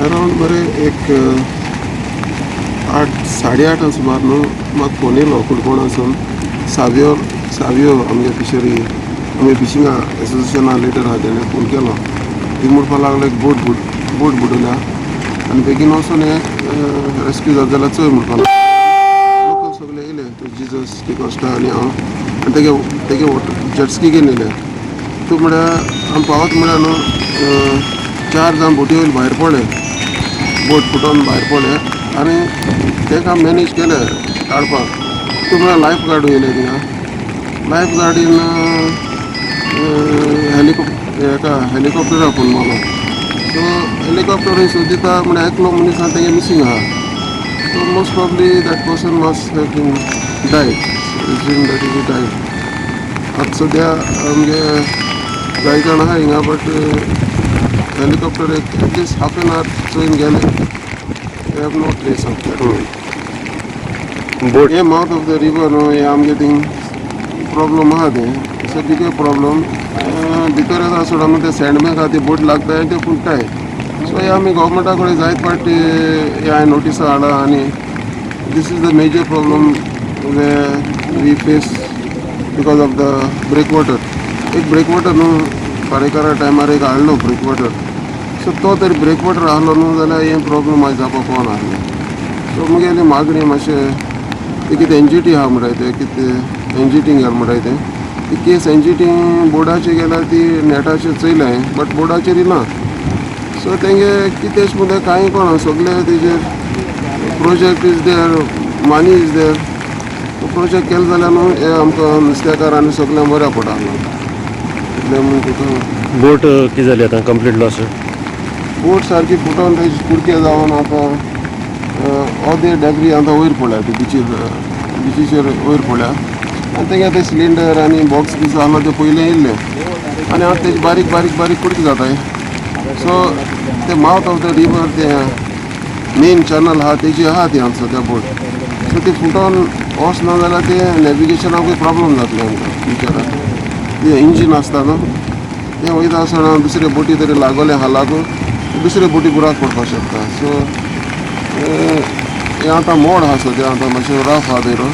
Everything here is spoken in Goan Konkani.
अरावंड बरें एक आठ साडे आठां सुमार न्हू म्हाका फोन येयलो कुडकोणासून सावियो सावियो आमगे फिशरी, आमगे फिशिंगा एसोसिएशना लिडर आहा, तेणें फोन केलो. ती म्हणपा लागलो एक बोट बुड बोट बुडवल्या आनी बेगीन वचून हें रेस्क्यू जाता जाल्यार चोय म्हणपा लागलो. लोकल सगळे येयले, तो जिजस डिकोस्टा आनी हांव आनी तेगे तेगे जेटस्की घेवन येयले. तूं म्हळ्यार आमी पावत म्हळ्यार न्हू चार जाण बोटी वयले भायर पडले, बोट फुटोन भायर पडले आनी तेका मॅनेज केलें काडपाक. तूं म्हळ्यार लायफ गार्ड येयले थिंगा. लायफ गार्डीन हेलिकॉप्टर हेका हेलिकॉप्टरा फोन मारलो. सो हेलिकॉप्टर सोदिता म्हळ्यार एकलो मनीस आहा तेगे मिसींग आहा. So most probably that person must have been died, assume that is died. आतां सद्या आमगे जाय जाण आहा हिंगा, बट हेलिकॉप्टर एक at least half an hour चोयन गेले. Have no trace of that. Boat hey mouth of the river न्हू, हे आमगे थिंग प्रॉब्लम आहा. तें it's a big problem. भितर येता सोडा न्हू, ते सँड बँक आहा, ती बोट लागताय आनी ते फुट्टाय. सो हे आमी गव्हर्मेंटा कडेन जायत फावटी हे हांवें नोटिसां हाडला आनी this is the major problem we face because of the break water. एक ब्रेक वॉटर न्हू, पारेकारा टायमार एक हाडलो ब्रेक वॉटर. सो तो तरी ब्रेक वॉटर आहलो न्हू जाल्यार हें प्रॉब्लम आयज जावपाक पावना आहलें. सो मुगेली मागणी मातशें ते कितें एनजीटी आहा म्हणटाय, ते कितें एनजीटी गेल म्हणटाय, तें ती केस एनजीटी बोर्डाचेर गेल्यार ती नेटाचेर चोयलें हांवें, बट बोर्डाचेर ना. सो तेंगे कितें अशें म्हणटा कांय कोणा सगळे तेजेर project is there, money is there. Project केलें जाल्यार न्हू हें आमकां नुस्तेकार आनी सगळ्यांक बऱ्या पडटा इतलें म्हूण तुका. बोट कितें जाली आतां, कंप्लीट लॉस? बोट सारकी फुटोन तेजी कुडके जावन आतां अर्दे डेब्री आतां वयर पडल्या, ती बिचीर बिचीचेर वयर पडल्या. आनी तेंगे ते सिलिंडर आनी बॉक्स बीस आहलो ते पयलें येयल्ले आनी आतां तेजे बारीक बारीक बारीक कुडके जाताय. सो ते मावथ ऑफ the river, ते मेन चॅनल आहा तेजी आहा ती आमचो त्या बोट. सो ती फुटोन वचना जाल्यार ते नॅविगेशनाकूय प्रॉब्लम जातलें आमकां फ्युचराक. ते इंजीन आसता न्हू, तें वयता आसतना दुसरे बोटी तरी लागोले हालाक दुसरे बोटी बुराक पडपाक शकता. सो हें आतां मोड आहा सद्या, आतां मातशें रफ आहा तेरो.